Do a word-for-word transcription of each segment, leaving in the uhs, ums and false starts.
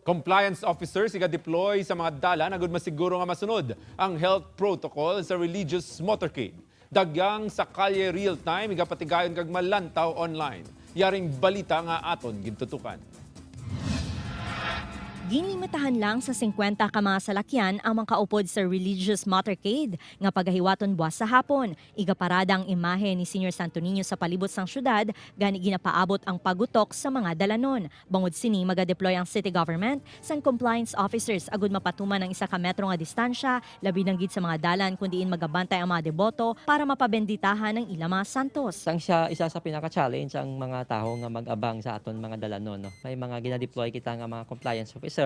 Compliance officers iga-deploy sa mga dalan agud masiguro nga masunod ang health protocol sa religious motorcade. Dagyang sa kalye real time igapatigayon kag malantaw online. Yaring balita nga aton gintutukan. Ginlimitahan lang sa singkwenta ka mga salakyan ang makaupod sa religious motorcade nga pagahiwaton buwas sa hapon. Igaparada ang imahe ni Señor Santo Niño sa palibot sang syudad, gani ginapaabot ang pagutok sa mga dalanon. Bangod sini, magadeploy ang city government sang compliance officers agud mapatuman ang isa ka metro nga distansya, labi na gid sa mga dalan kun diin magabantay ang mga deboto para mapabenditahan ang ilang mga santos. Sang siya isa sa pinaka-challenge ang mga tawo nga mag-abang sa aton mga dalanon, no? May mga ginadeploy kita nga mga compliance officer,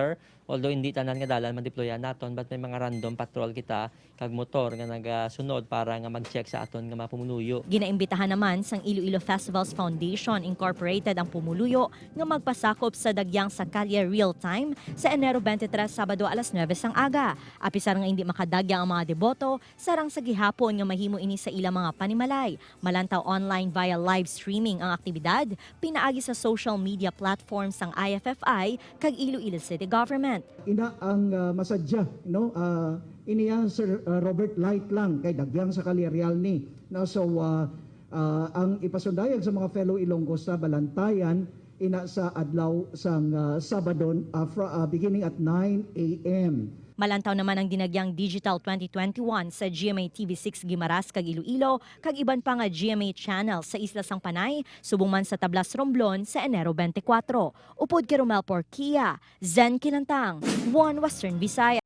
although hindi tanan nga dalan madeployan naton, but may mga random patrol kita kag motor nga nagasunod para nga mag-check sa aton nga mga pumuluyo. Ginaimbitahan naman sang Iloilo Festivals Foundation Incorporated ang pumuluyo nga magpasakop sa dagyang sa kalye real time sa Enero twenty-three, Sabado, alas nuebe sang aga. Apisar nga indi makadagya ang mga deboto, sarang sa gihapon nga mahimo ini sa ilang mga panimalay. Malantaw online via live streaming ang aktibidad pinaagi sa social media platform sang I F F I kag Iloilo City Government. Ina ang ah, masadya, no? Ah, iniya Sir ah, Robert Light lang kay dagyang sa kalye real ni, no? So ah, ah, ang ipasundayag sa mga fellow Ilonggos sa balantayan ina sa adlaw sang ah, Sabado, ah, fro- ah, beginning at nine a m. Malantaw naman ang dinagyang Digital twenty twenty-one sa G M A T V six Guimaras kag Iloilo kag iban pa nga G M A channel sa Isla sang Panay, subong man sa Tablas Romblon sa Enero twenty-four. Upod kay Romel Porquia, Zen Kilantang, One Western Visayas.